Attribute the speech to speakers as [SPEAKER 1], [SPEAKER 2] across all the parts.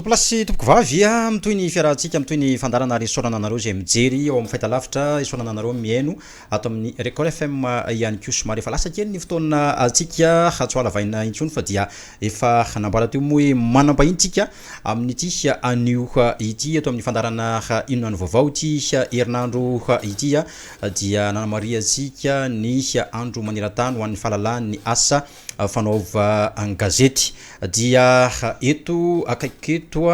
[SPEAKER 1] Tompolahy sy tompokovavy a, mitohy ny fiarahantsika, mitohy ny fandaharana ary isaorana anareo izay mijery ao amin'ny fahitalavitra, isaorana anareo mihaino ato amin'ny Record FM ihany koa. Somary efa lasa kely ny fotoana antsika, tsy ho halavaina intsony fa dia efa nambara teo moa hoe manam-bahiny tsika amin'ity anio ity eto amin'ny fandaharana Inona no vaovao ity herinandro ity dia nanamarihantsika ny andro maneran-tany ho an'ny fahalalahan'ny asa fanaovan-gazety dia eto akaikiko eto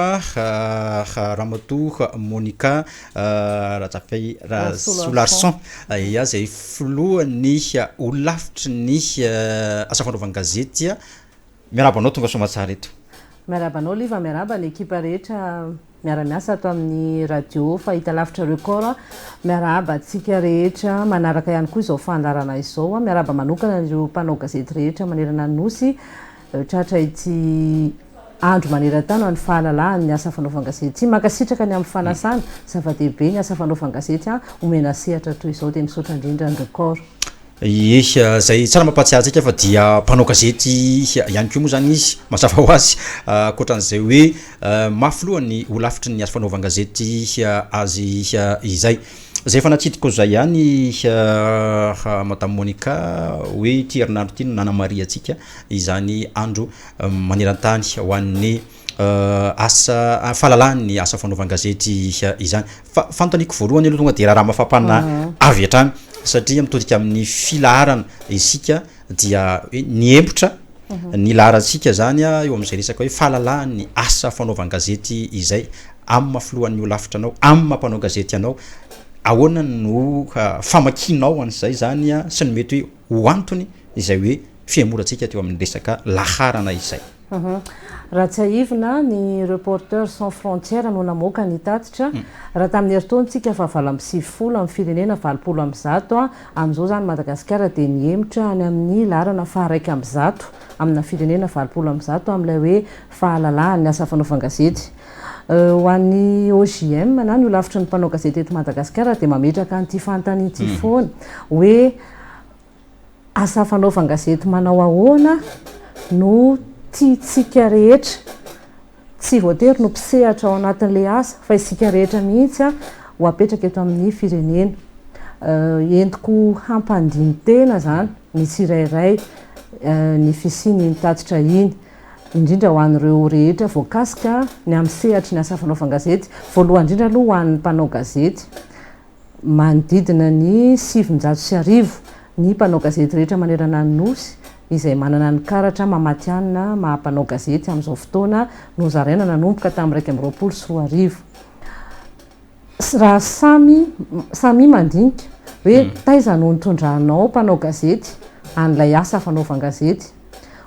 [SPEAKER 1] Ramatoa Monica Rajafy Rasolarison ia izay filohan'ny holafitry ny asa fanaovan-gazety. Miarahaba anao tonga soamatsara eto.
[SPEAKER 2] Miarahaba anao Liva, miarahaba ny ekipa rehetra miara-miasa ato amin'ny radio fahitalavitra Record. Miarahaba antsika rehetra manaraka ihany koa izao fandaharana izao. Miarahaba manokana ireo mpanao gazety rehetra manerana ny Nosy tratra ity andro maneran-tany ho an'ny fahalalahan'ny asa fanaovan-gazety ity. Mankasitraka ny amin'ny fanasana. Zava-dehibe ny asa fanaovan-gazety omena sehatra toy izao dia misaotra indrindra ny Record.
[SPEAKER 1] Ie, izay tsara mampahatsiahy antsika fa dia mpanao gazety ihany koa moa izany izy, mazava ho azy, ankoatran'izay hoe maha filohan'ny holafitry ny asa fanaovan-gazety azy izay. Izay efa natsidiko izay ihany Madame Monica hoe ity herinandro ity no nanamarihantsika izany andro maneran-tany ho an'ny asa fahalalahan'ny asa fanaovan-gazety izany. Fa fanontaniako voalohany aloha tonga dia raharaha mafampana avy hatrany satria mitodika amin'ny filaharana isika dia hoe nihemotra ny laharantsika zany eo amin'izay resaka hoe fahalalahan'ny asa fanaovan-gazety izay. Amin'ny maha filohan'ny holafitra anao, amin'ny maha mpanao gazety anao, ahoana no famakianao an'izay zany sy ny mety hoe ho antony izay hoe fihemorantsika teo amin'ny resaka laharana izay?
[SPEAKER 2] Raha tsiahivina, ny Reporters sans frontières no namoaka ny tatitra. Raha tamin'ny herintaona isika fa 98 amin'ny firenena 180, amin'izao izany Madagasikara dia nihemotra any amin'ny laharana faha-111 amina firenena 180 amin'ilay hoe fahalalahan'ny asa fanaovan-gazety. Ho an'ny OJM na ny Holafitry ny mpanao gazety eto Madagasikara dia mametraka an'ity fanontaniana ity foana hoe, Asa fanaovan-gazety manao ahoana no tiantsika rehetra? Tsy voatery no mpisehatra ao anatin'ilay asa fa isika rehetra mihitsy ho apetraka eto amin'ny firenena. Entiko hampandini-tena izany ny tsirairay ny fisian'iny tatitra iny, indrindra ho an'ireo rehetra voakasika ny amin'ny sehatry ny asa fanaovan-gazety. Voalohany indrindra aloha ho an'ny mpanao gazety. Manodidina ny 1900 ny mpanao gazety rehetra manerana ny Nosy izay manana ny karatra maha matihanina maha mpanao gazety amin'izao fotoana nozaraina nanomboka tamin'ny 2021. Raha samy samia mandinika hoe taiza no nitondranao mpanao gazety an'ilay asa fanaovan-gazety.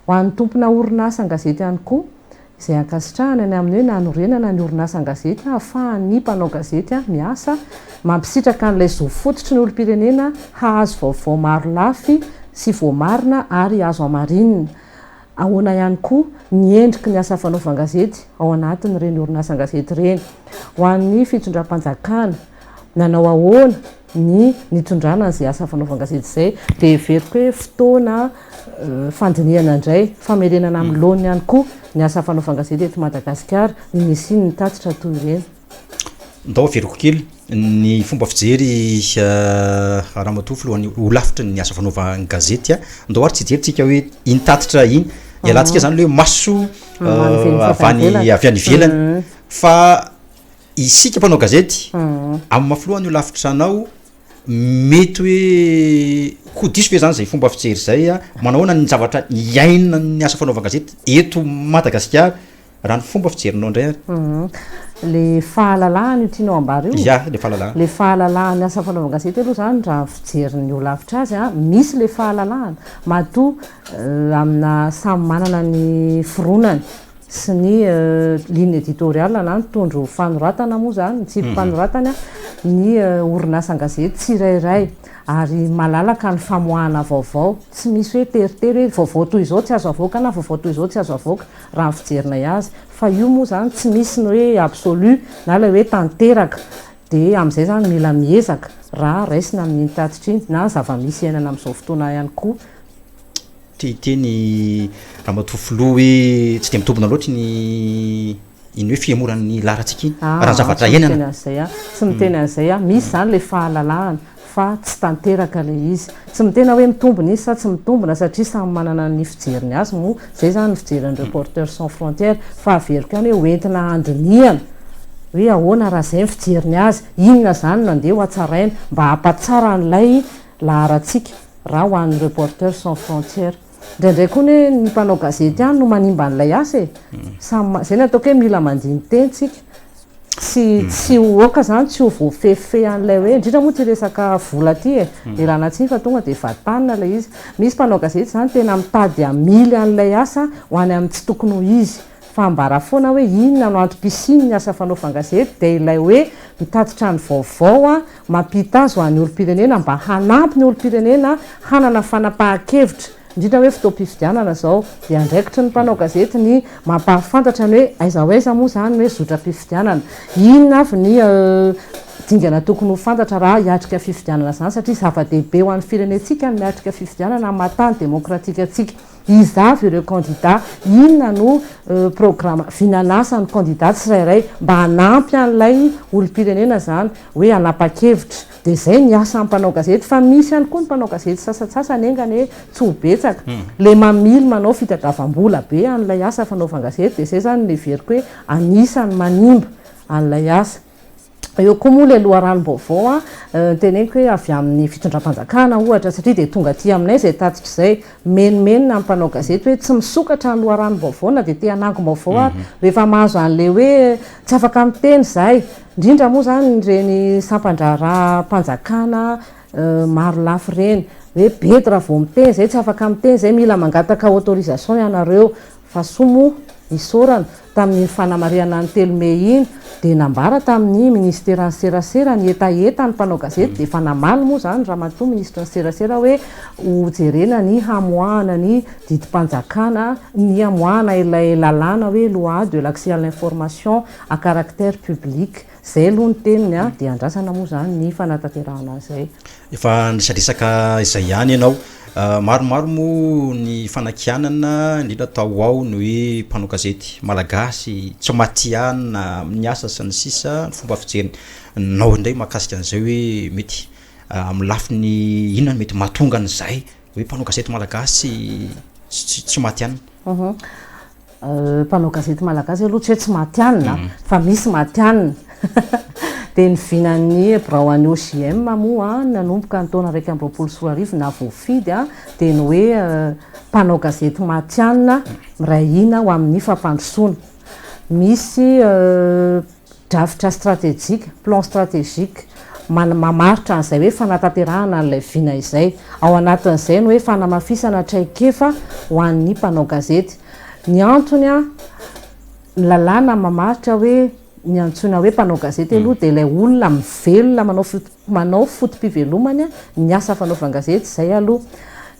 [SPEAKER 2] Ho an'ny tompona orinasan-gazety ihany koa izay ankasitrahana ny amin'ny hoe nanorenana ny orinasan-gazety hahafahan'ny mpanao gazety miasa, mampisitraka an'ilay zo fototry ny olom-pirenena hahazo vaovao maro lafy sy voamarina ary azo hamarinina. Ahoana ihany koa ny endriky ny asa fanaovan-gazety ao anatin'ireny orinasan-gazety ireny? Ho an'ny fitondram-panjakana, nanao ahoana ny nitondrana an'izay asa fanaovan-gazety izay? Dia heveriko hoe fotoana fandinihana indray, famerenana amin'ny laoniny ihany koa ny asa fanaovan-gazety eto Madagasikara, ny nisian'ny tatitra toy ireny.
[SPEAKER 1] Ndao averiko kely ny fomba fijery Ramatoa filohan'ny holafitry ny asa fanaovan-gazety. Ndao ary tsy hijery tsika hoe iny tatitra iny, ialatsika zany le hoe maso avy any avy any ivelany fa isika mpanao gazety amin'ny maha filohan'ny holafitra anao Mety hoe ho diso ve zany zay fomba fijery zay a? Manao ahoana ny zavatra iainan'ny asa fanaovan-gazety eto Madagasikara raha ny fomba fijerinao indray ary?
[SPEAKER 2] Le fahalalahana io tianao ambara io?
[SPEAKER 1] Ya, le fahalalahana.
[SPEAKER 2] Le fahalalahan'ny asa fanaovan-gazety aloha zany raha ny fijerin'ny holafitra azy a, misy le fahalalahana matoa amina samy manana ny fironany sy ny ligne éditoriale na ny tondro fanoratana moa izany, ny tsipi-panoratana ny orinasan-gazety tsirairay ary malalaka ny famoahana vaovao, tsy misy hoe teritery hoe vaovao toy izao tsy azo avoaka na vaovao toy izao tsy azo avoaka raha ny fijerinay azy fa io moa izany tsy misy ny hoe absolu na ilay hoe tanteraka dia amin'izay izany mila miezaka raha raisina amin'iny tatitra iny na zava-misy iainana amin'izao fotoana ihany koa.
[SPEAKER 1] Te hiteny Ramatoa Filoha hoe tsy dia mitombina loatra ny Iny hoe fihemoran'ny laharantsika iny, raha ny zavatra iainana.
[SPEAKER 2] Tsy miteny an'izay aho, tsy miteny an'izay aho. Misy izany ilay fahalalahana fa tsy tanteraka ilay izy. Tsy miteny aho hoe mitombina izy sa tsy mitombina satria samy manana ny fijeriny azy moa, izay izany ny fijerin'ny Reporters sans frontières fa averiko ihany hoe hoentina handinihana hoe ahoana raha izay ny fijeriny azy, inona izany no andeha ho hatsaraina mba hampatsara an'ilay laharantsika raha ho an'ny Reporters sans frontières. Indraindray koa anie ny mpanao gazety ihany no manimba an'ilay asa e! Samy, izay no ataoko hoe mila mandini-tena isika. Tsy, tsy ho aoka izany tsy ho voafehifehy an'ilay hoe, indrindra moa ity resaka vola ity e! Ialana tsiny fa tonga dia vatanina ilay izy. Misy mpanao gazety izany tena mitady hamily an'ilay asa ho any amin'ny tsy tokony ho izy. Fa ambara foana hoe inona no antom-pisian'ny asa fanaovan-gazety dia ilay hoe mitatitra ny vaovao, mampita azy ho an'ny olom-pirenena mba hanampy ny olom-pirenena hanana fanapahan-kevitra, indrindra hoe fotoam-pifidianana izao dia andraikitry ny mpanao gazety ny mampahafantatra ny hoe aiza ho aiza moa izany ny hoe zotram-pifidianana, inona avy ny dingana tokony ho fantatra raha hiatrika fifidianana izany satria zava-dehibe ho an'ny firenentsika ny miatrika fifidianana amin'ny maha tany demokratika antsika. Iza avy ireo kandida? Inona no programa, vinan'asan'ny kandida tsirairay mba hanampy an'ilay olom-pirenena izany hoe hanapa-kevitra. Dia izay ny asan'ny mpanao gazety. Fa misy ihany koa ny mpanao gazety sasantsasany, enga anie tsy ho betsaka, ilay mamily manao fitadiavam-bola be an'ilay asa fanaovan-gazety. Dia izay izany no heveriko hoe anisan'ny manimba an'ilay asa. Eo koa moa ilay loharanom-baovao an, teneniko hoe avy amin'ny fitondram-panjakana ohatra satria dia tonga aty aminay izay tatitra izay, menomenona ny mpanao gazety hoe tsy misokatra ny loharanom-baovao na dia te hanangom-baovao ary rehefa mahazo an'ilay hoe tsy afaka miteny izahay, indrindra moa izany ireny sampan-draharaham-panjakana maro lafy ireny, hoe bedy raha vao miteny izay, tsy afaka miteny izay, mila mangataka autorisation ianareo. Fa soa moa, isaorana, tamin'iny fanamarihana ny telo mey iny, dia nambara tamin'ny minisiteran'ny serasera ny hetahetan'ny mpanao gazety, dia efa namaly moa izany ramatoa minisitry ny serasera hoe hojerena ny hamoahana ny didim-panjakana, ny hamoahana ilay lalàna hoe loi de l'accès à l'information à caractère public. Izay aloha ny teniny an, dia andrasana moa izany ny fanatanterahana an'izay.
[SPEAKER 1] Efa niresadresaka izay ihany ianao. Maromaro moa ny fanakianana, indrindra tao ho ao ny hoe mpanao gazety malagasy tsy matihanina amin'ny asa sy ny sisa, ny fomba fijerinao indray mahakasika an'izay hoe mety amin'ny lafiny inona no mety mahatonga an'izay hoe mpanao gazety malagasy tsy tsy matihanina?
[SPEAKER 2] Mpanao gazety malagasy aloha tsy hoe tsy matihanina fa misy matihanina. Dia ny vinan'ny birao an'ny OJM moa nanomboka ny taona 2021 na voafidy dia ny hoe mpanao gazety matihanina miray hina ho amin'ny fampandrosoana. Misy Drafitra stratejika, plan stratégique, mamaritra an'izay hoe fanatanterahana an'ilay vina izay. Ao anatin'izay ny hoe fanamafisana traikefa ho an'ny mpanao gazety. Ny antony, ny lalàna mamaritra hoe ny antsoina hoe mpanao gazety aloha dia ilay olona mivelona manao manao foto-pivelomany ny asa fanaovan-gazety, izay aloha.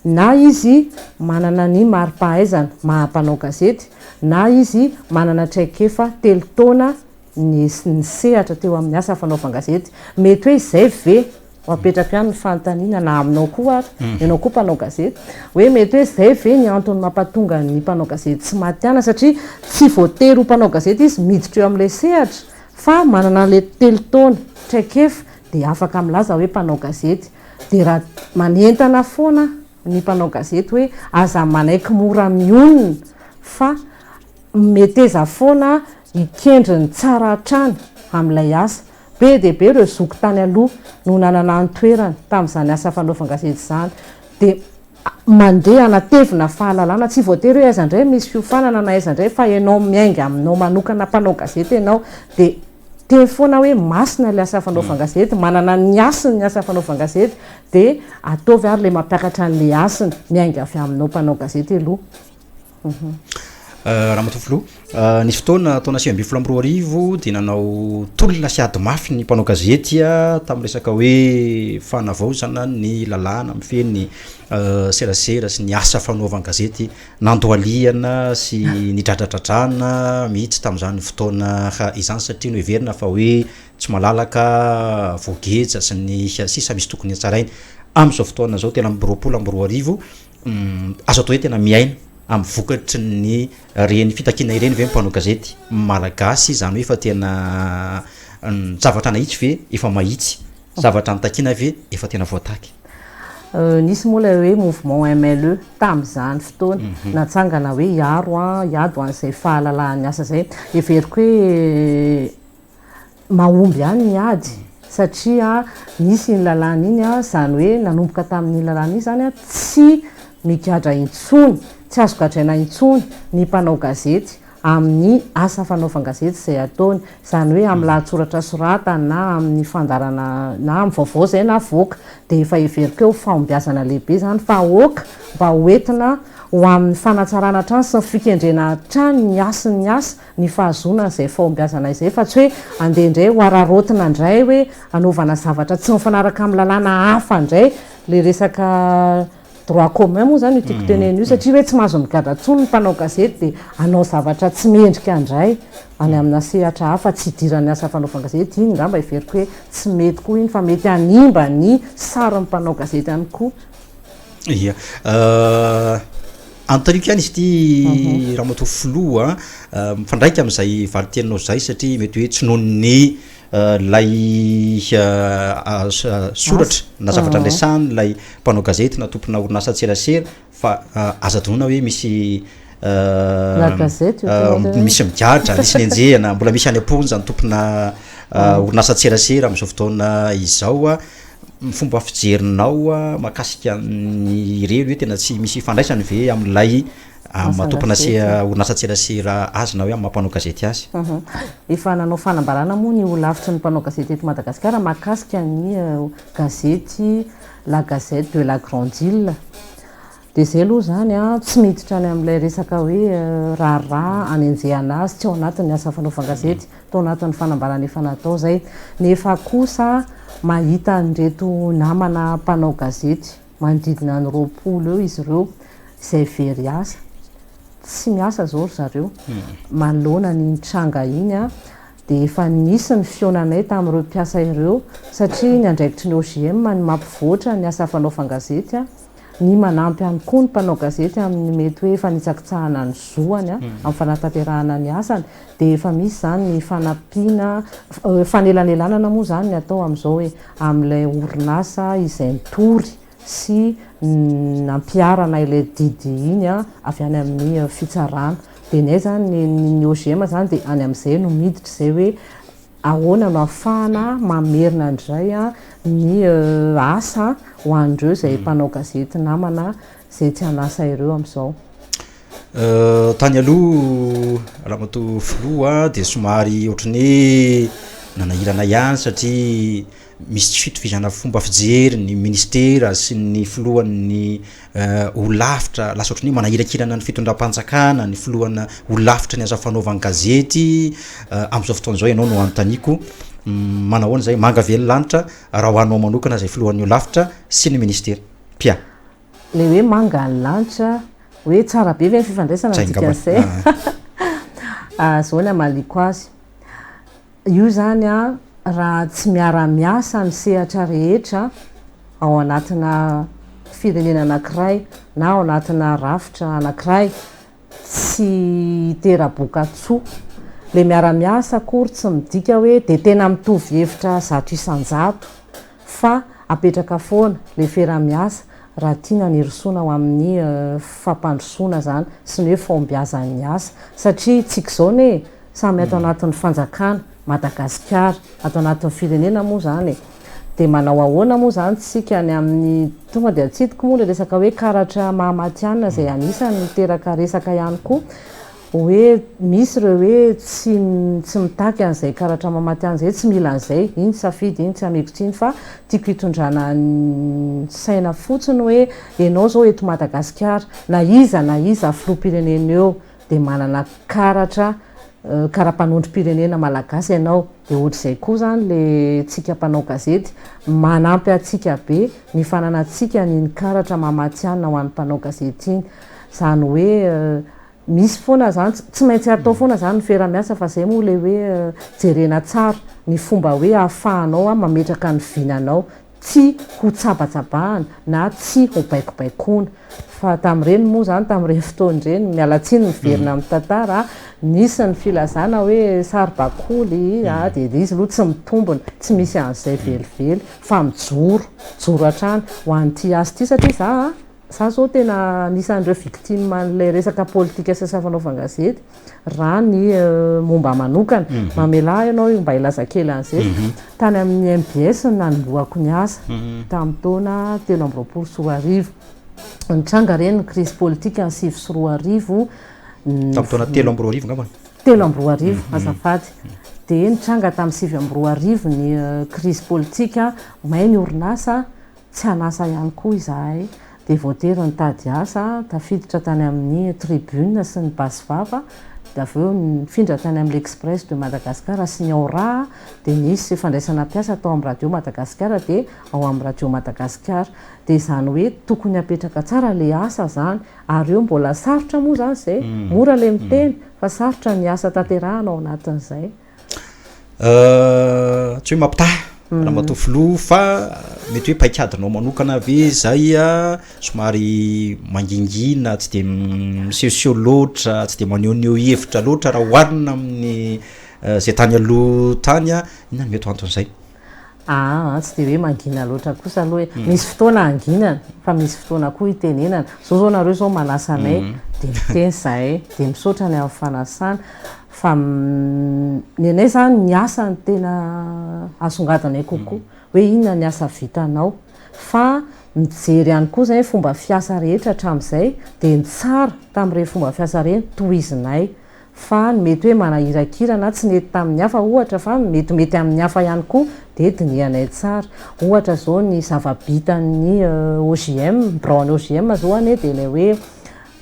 [SPEAKER 2] Na izy manana ny mari-pahaizana maha mpanao gazety, na izy manana traikefa telo taona nisehatra teo amin'ny asa fanaovan-gazety. Mety hoe izay ve, ho apetrako ihany ny fanontaniana na aminao koa ary, ianao koa mpanao gazety, hoe mety hoe izay ve ny antony mampatonga ny mpanao gazety tsy matihanina satria tsy voatery ho mpanao gazety izy miditra eo amin'ilay sehatra fa manana an'ilay telo taona traikefa dia afaka milaza hoe mpanao gazety. Dia raha manentana foana ny mpanao gazety hoe aza manaiky mora mionona fa meteza foana hikendry ny tsara hatrany amin'ilay asa. Be dia be ireo zoky tany aloha no nanana ny toerany tamin'izany asa fanaovan-gazety izany. Dia mandeha hanatevina fahalalana, tsy voatery hoe aiza indray misy fiofanana na aiza indray fa ianao miainga aminao manokana mpanao gazety ianao dia Teny foana hoe masina ilay asa fanaovan-gazety, manana ny hasiny ny asa fanaovan-gazety, dia ataovy ary ilay mampiakatra an'ilay hasiny, miainga avy aminao mpanao gazety aloha.
[SPEAKER 1] Ramatoa Filoha, nisy fotoana taona 2019 dia nanao tolona sy ady mafy ny mpanao gazety tamin'ny resaka hoe fanavaozana ny lalàna mifehy ny serasera sy ny asa fanaovan-gazety Nandohalihana sy nidradradradrana mihitsy tamin'izany fotoana izany satria noheverina fa hoe tsy malalaka, voageja sy ny sisa misy tokony hatsaraina. Amin'izao fotoana izao 2023, azo atao hoe tena miaina. amin'ny vokatry ny ireny fitakiana ireny ve ny mpanao gazety malagasy, izany hoe efa tena ny zavatra nahitsy ve efa mahitsy, zavatra nitakiana ve efa tena voataky?
[SPEAKER 2] Nisy moa ilay hoe mouvement MLE tamin'izany fotoana, natsangana hoe hiaro, hiady ho an'izay fahalalahan'ny asa izay. Heveriko hoe mahomby ihany ny ady satria nisy iny lalàna iny, izany hoe nanomboka tamin'iny lalàna iny izany tsy migadra intsony, tsy azo gadraina intsony ny mpanao gazety amin'ny asa fanaovan-gazety izay ataony, izany hoe amin'ny lahatsoratra soratany na amin'ny fandaharana na amin'ny vaovao izay navoaka dia efa heveriko hoe ho fahombiazana lehibe izany fa aoka mba ho entina ho amin'ny fanatsarana hatrany sy ny fikendrena hatrany ny hasin'ny asa ny fahazoana an'izay fahombiazana izay fa tsy hoe andeha indray ho araraotina indray hoe hanaovana zavatra tsy mifanaraka amin'ny lalàna hafa indray le resaka droit commun moa izany io tiako tenenina io satria hoe tsy mahazo migadra intsony ny mpanao gazety dia hanao zavatra tsy mendrika indray any amina sehatra hafa tsy idiran'ny asa fanaovan-gazety iny angamba heveriko hoe tsy mety koa iny fa mety hanimba ny sarin'ny mpanao gazety ihany koa.
[SPEAKER 1] Ia. Anontanio ihany izy ity Ramatoa Filoha a, mifandraika amin'izay valin-teninao izay satria mety hoe tsy noho ny ilay soratra na zavatra niresahany ilay mpanao gazety na tompona orinasa an-tserasera fa aza adinoina hoe misy misy migadra, misy nenjehina, mbola misy any am-ponja ny tompona orinasa an-tserasera amin'izao fotoana izao. Ny fomba fijerinao mahakasika ny ireny hoe tena tsy misy ifandraisany ve amin'ilay maha tompona orinasa an-tserasera azy na hoe amin'ny maha mpanao gazety azy?
[SPEAKER 2] Efa nanao fanambarana moa ny holafitry ny mpanao gazety eto Madagasikara mahakasika ny gazety La Gazette de la Grande Ile. Dia izay aloha izany an, tsy miditra any amin'ilay resaka hoe raharaha anenjehana azy, tsy ao anatin'ny asa fanaovan-gazety, tao anatin'ny fanambarana efa natao izay. Nefa kosa mahita an'ireto namana mpanao gazety, manodidina ny 20 eo izy ireo, izay very asa, tsy miasa izao ry zareo, manoloana an'iny tranga iny an, dia efa nisy ny fihaonanay tamin'ireo mpiasa ireo, satria ny andraikitry ny OJM ny mampivoatra ny asa fanaovan-gazety, ny manampy ihany koa ny mpanao gazety amin'ny mety hoe fanitsakitsahana ny zoany amin'ny fanatanterahana ny asany dia efa misy izany ny fanampiana, fanelanelanana moa izany ny atao amin'izao hoe amin'ilay orinasa izay nitory sy nampiharana ilay didy iny avy any amin'ny fitsarana. Dia ny ay izany, ny OGM izany dia any amin'izay no miditra izay hoe Ahoana no ahafahana mamerina indray ny asa ho an'ireo izay mpanao gazety namana izay tsy an'asa ireo amin'izao?
[SPEAKER 1] Tany aloha Ramatoa Filoha dia somary ohatran'ny hoe nanahirana ihany satria misy tsy fitovizana fomba fijery ny ministera sy ny filohan'ny holafitra, lasa ohatran'ny hoe manahirakirana ny fitondram-panjakana ny filohana holafitra ny asa fanaovan-gazety amin'izao fotoana izao ianao no anontaniako, manahoana izay, manga ve ny lanitra raha ho anao manokana izay filohan'ny holafitra sy ny ministera? Pia.
[SPEAKER 2] Le hoe manga ny lanitra, hoe tsara be ve ny fifandraisana ny dikan'izay? Zao ny hamaliako azy. Io izany an, raha tsy miara-miasa ny sehatra rehetra ao anatina firenena anankiray na ao anatina rafitra anankiray, tsy hitera-bokatsoa. Ilay miara-miasa akory tsy midika hoe dia tena mitovy hevitra 100% fa apetraka foana ilay fiaraha-miasa raha tiana ny hirosoana ho amin'ny fampandrosoana izany sy ny hoe fahombiazan'ny asa satria tsika izao anie Samy ato anatin'ny fanjakana, Madagasikara, ato anatin'ny firenena moa izany e. Dia manao ahoana moa izany tsika ny amin'ny, tonga dia atsidiko moa ilay resaka hoe karatra maha matihanina izay anisan'ny niteraka resaka ihany koa, hoe misy ireo hoe tsy tsy mitaky an'izay karatra maha matihanina izay, tsy mila an'izay, iny safidy iny tsy ameko tsiny fa tiako hitondrana ny saina fotsiny hoe ianao izao eto Madagasikara, na iza na iza filoham-pirenena eo, dia manana karatra karapanondrom-pirenena malagasy ianao, dia ohatr'izay koa izany le tsika mpanao gazety, manampy antsika be ny fananantsika an'iny karatra maha matihanina ho an'ny mpanao gazety iny, izany hoe misy foana izany, tsy maintsy atao foana izany ny fiaraha-miasa fa izay moa le hoe jerena tsara ny fomba hoe ahafahanao mametraka ny vinanao. tsy ho tsabatsabahana na tsy ho baikobaikoana. Fa tamin'ireny moa izany, tamin'ireny fotoana ireny, miala tsiny miverina amin'ny tantara, nisy ny filazana hoe saribakoly dia ilay izy aloha tsy mitombina, tsy misy an'izay velively fa mijoro, mijoro hatrany ho an'ity asa ity satria za, za izao tena anisan'ireo victime an'ilay resaka politika sy asa fanaovan-gazety raha ny momba ahy manokana. Mamelà ahy ianao mba hilaza kely an'izay. Tany amin'ny mbs no nanombohako ny asa tamin'ny taona 2023. Nitranga ireny ny crise politique ny 2009.
[SPEAKER 1] Tamin'ny taona 2003 angamba.
[SPEAKER 2] 2003, azafady. Dia nitranga tamin'ny 2009 ny crise politique, may ny orinasa, tsy an'asa ihany koa izahay. Dia voatery nitady asa, tafiditra tany amin'ny Tribune sy ny Basy Vava, dia avy eo nifindra tany amin'ny L'Express de Madagascar sy ny Aura, dia nisy fandraisana mpiasa tao amin'ny Radio Madagasikara dia ao amin'ny Radio Madagasikara. Dia izany hoe tokony hapetraka tsara ilay asa izany, ary eo mbola sarotra moa izany izay, mora ilay miteny fa sarotra ny asa tanterahana ao anatin'izay.
[SPEAKER 1] Tsy hoe mampitaha Ramatoa Filoha fa mety hoe paikadinao manokana ve izay somary mangingina, tsy dia misehoseho loatra, tsy dia manehoneho hevitra loatra raha oharina amin'ny izay tany aloha tany, inona no mety ho anton'izay?
[SPEAKER 2] Aa tsy dia hoe mangina loatra kosa aloha e. Misy fotoana hanginana fa misy fotoana koa hitenenana. Zao zao nareo zao manasa anay dia miteny zahay dia misaotra ny amin'ny fanasana fa ny anay zany ny asa no tena asongadinay kokoa hoe inona ny asa vitanao fa mijery ihany koa zay fomba fiasa rehetra hatramin'izay dia ny tsara tamin'ireny fomba fiasa ireny tohizinay Fa ny mety hoe manahirakira na tsy nety tamin'ny hafa ohatra fa metimety amin'ny hafa ihany koa dia dinihanay tsara. Ohatra izao ny zava-bitan'ny OJM, biraon'ny OJM izao anie dia ilay hoe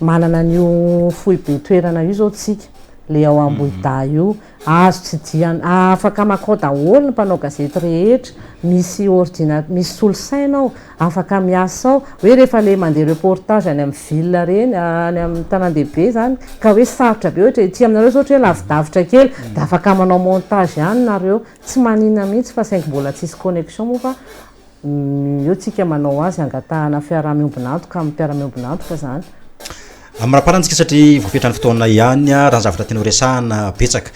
[SPEAKER 2] manana an'io foibe toerana io izao tsika, ilay ao Ambohidahy io. Azo tsidihana, afaka makao daholo ny mpanao gazety rehetra, misy ordina, misy solosaina ao. Afaka miasa ao, hoe rehefa le mandeha reportage any amin'ny ville reny, any amin'ny tanàn-dehibe zany, ka hoe sarotra be ohatra ety aminareo zao ohatra hoe lavidavitra kely, de afaka manao montage ihany nareo, tsy maninona mihitsy fa saingy mbola tsisy connexion moa fa eo tsika manao azy angatahana fiaraha-miombon'antoka amin'ny mpiara-miombon'antoka zany.
[SPEAKER 1] Amaraparana tsika satria voafetra ny fotoana ihany, raha ny zavatra tianao resahana betsaka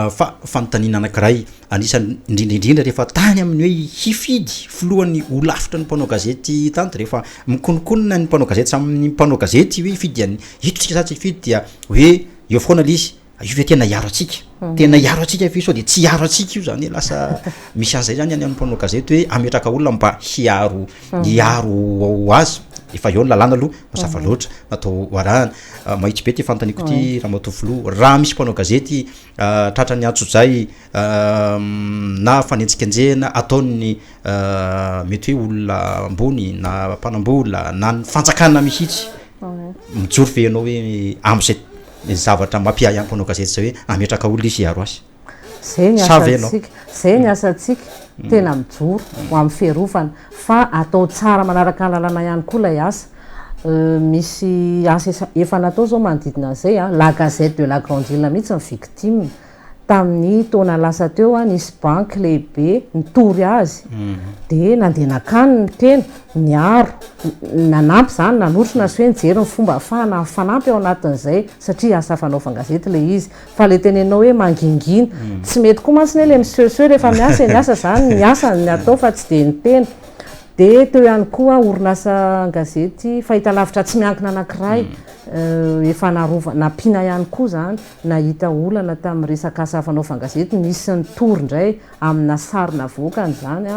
[SPEAKER 1] fa fanontaniana anankiray, Anisan'ny indrindra indrindra rehefa tany amin'ny hoe hifidy filohan'ny holafitra ny mpanao gazety tany dia rehefa mikononkonona ny mpanao gazety samy mpanao gazety hoe hifidy an'i ito tsika sa tsy hifidy dia hoe eo foana ilay izy, io ve tena hiaro antsika? Tena hiaro antsika ve io sao dia tsy hiaro antsika io zany hoe lasa misy an'izay zany any amin'ny mpanao gazety hoe hametraka olona mba hiaro hiaro azy, efa eo ny lalàna aloha mazava loatra natao ho arahana. Mahitsy be ity fanontaniako ity ramatoa filoha, raha misy mpanao gazety Tratran'ny antsojay na fanenjikenjehana ataon'ny mety hoe olona ambony na mpanambola na ny fanjakana mihitsy. Mijoro ve ianao hoe amin'izay zavatra mampiahiahy mpanao gazety izay hoe hametraka olona izy hiaro azy?
[SPEAKER 2] Zay ny asantsika, zay ny asantsika, tena mijoro ho amin'ny fiarovana fa atao tsara manaraka ny lalàna ihany koa ilay asa. Misy asa efa natao zao manodidina an'izay a, la gazette de la grande ile mihitsy ny victime, tamin'ny taona lasa teo a, nisy banky lehibe nitory azy dia nandeha nakany ny tena, niaro, nanampy izany, nanotrona sy hoe nijery ny fomba ahafahana mifanampy ao anatin'izay satria asa fanaovan-gazety ilay izy. Fa le teneninao hoe mangingina, tsy mety koa mantsy anie le misehoseho rehefa miasa e, ny asa zany ny asa ny atao fa tsy dia ny tena. Dia teo ihany koa orinasa an-gazety fahitalavitra tsy miankina anankiray efa narova, nampiana ihany koa izany, nahita olana tamin'ny resaka asa fanaovan-gazety, nisy nitory indray amina sary navoakany izany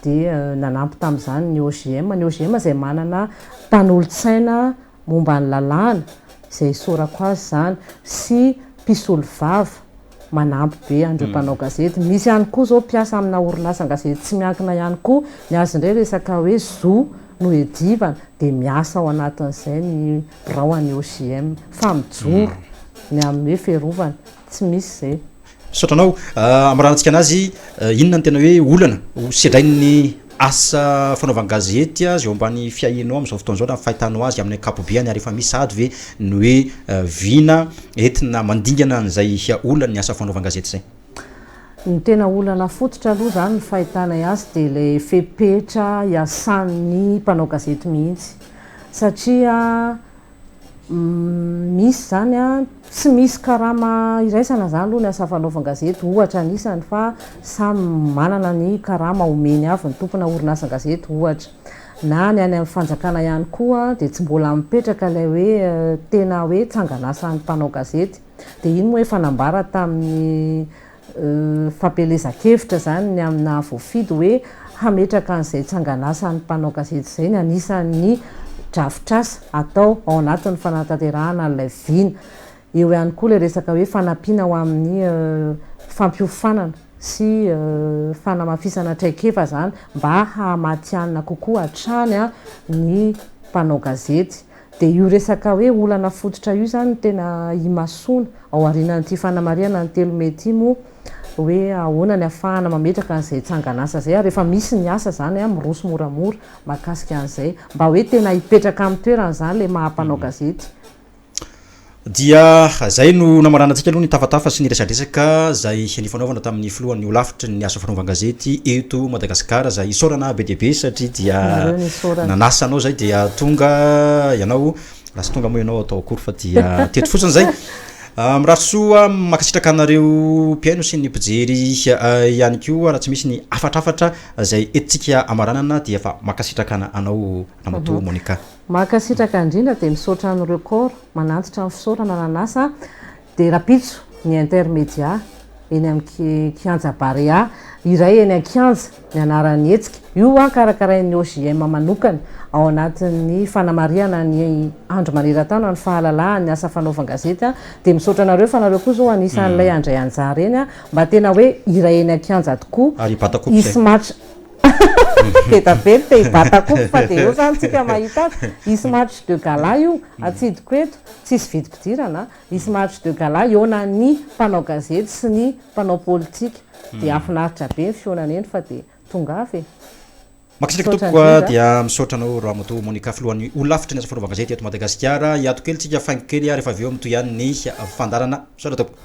[SPEAKER 2] dia nanampy tamin'izany ny OJM, ny OJM izay manana mpanolotsaina momba ny lalàna, izay isaorako azy izany, sy mpisolovava manampy be an'ireo mpanao gazety. Misy ihany koa izao mpiasa amina orinasan-gazety tsy miankina ihany koa, ny azy indray resaka hoe zo no iadivana dia miasa ao anatin'izay ny birao an'ny OJM fa mijoro ny amin'ny hoe fiarovana, tsy misy izay.
[SPEAKER 1] Misaotra anao. Amaranantsika anazy, inona no tena hoe olana ho sedrain'ny asa fanaovan-gazety izay eo ambany fiahianao amin'izao fotoana izao raha ny fahitanao azy amin'ny ankapobeany ary efa misy sahady ve ny hoe vina entina mandingana an'izay olan'ny asa fanaovan-gazety izay?
[SPEAKER 2] Ny tena olana fototra aloha izany ny fahitanay azy dia ilay fepetra iasan'ny mpanao gazety mihitsy satria misy izany tsy misy karama iraisana izany aloha ny asa fanaovan-gazety ohatra anisany fa samy manana ny karama omeny avy ny tompona orinasan-gazety ohatra na ny any amin'ny fanjakana ihany koa dia tsy mbola mipetraka ilay hoe tena hoe tsanganasan'ny mpanao gazety dia iny moa efa nambara tamin'ny fampielezan-kevitra izany ny amin'ny nahavoafidy hoe hametraka an'izay tsanganasan'ny mpanao gazety izay ny anisan'ny drafitrasa atao ao anatin'ny fanatanterahana an'ilay vina. Eo ihany koa ilay resaka hoe fanampiana ho amin'ny fampiofanana sy fanamafisana traikefa izany mba hahamatihanina kokoa hatrany ny mpanao gazety. Dia io resaka hoe olana fototra io izany no tena imasoana ao aorianan'ity fanamarihana ny 3 mey ity moa hoe ahoana ny ahafahana mametraka an'izay tsanganasa izay ary efa misy ny asa izany miroso moramora mahakasika an'izay mba hoe tena hipetraka amin'ny toerany izany ilay maha mpanao gazety.
[SPEAKER 1] Dia izay no namaranantsika aloha ny tafatafa sy ny resadresaka izay nifanaovana tamin'ny filohan'ny holafitry ny asa fanaovan-gazety eto Madagasikara izay isaorana be dia be satria dia nanasa anao izay dia tonga ianao, raha tsy tonga moa ianao atao akory fa dia teto fotsiny izay. Mirary soa, mankasitraka anareo mpihaino sy ny mpijery ihany koa, raha tsy misy ny hafatrafatra izay entintsika hamaranana dia efa mankasitraka anao Ramatoa Monica.
[SPEAKER 2] Mankasitraka indrindra dia misaotra an'i Record manantitra ny fisaorana nanasa dia rapitso ny Intermedia eny amin'ny kianja Barea iray eny an-kianja ny anaran'ny hetsika io an karakarain'ny OJM manokana ao anatin'ny fanamarihana ny andro maneran-tany ny fahalalahan'ny asa fanaovan-gazety an dia misaotra anareo fa nareo koa izao anisan'ilay handray anjara eny an mba tena hoe iray eny an-kianja tokoa
[SPEAKER 1] Ary hibata kopy
[SPEAKER 2] izay. Hisy match Be da be ny te hibata kopy fa dia eo zany tsika mahita azy. Hisy match de gala io, atsidiko eto, tsisy vidim-pidirana, hisy match de gala hihaonan'ny mpanao gazety sy ny mpanao politika. Dia hahafinaritra be ny fihaonana eny fa dia tongava e.
[SPEAKER 1] Mankasitraka
[SPEAKER 2] Misaotra
[SPEAKER 1] tompoko a,
[SPEAKER 2] indrindra.
[SPEAKER 1] dia misaotra anao Ramatoa Monica filohan'ny holafitry ny asa fanaovan-gazety eto Madagasikara. Hiato kely tsika faingo kely ary efa avy eo mitohy ihany ny fandaharana. Misaotra tompoko.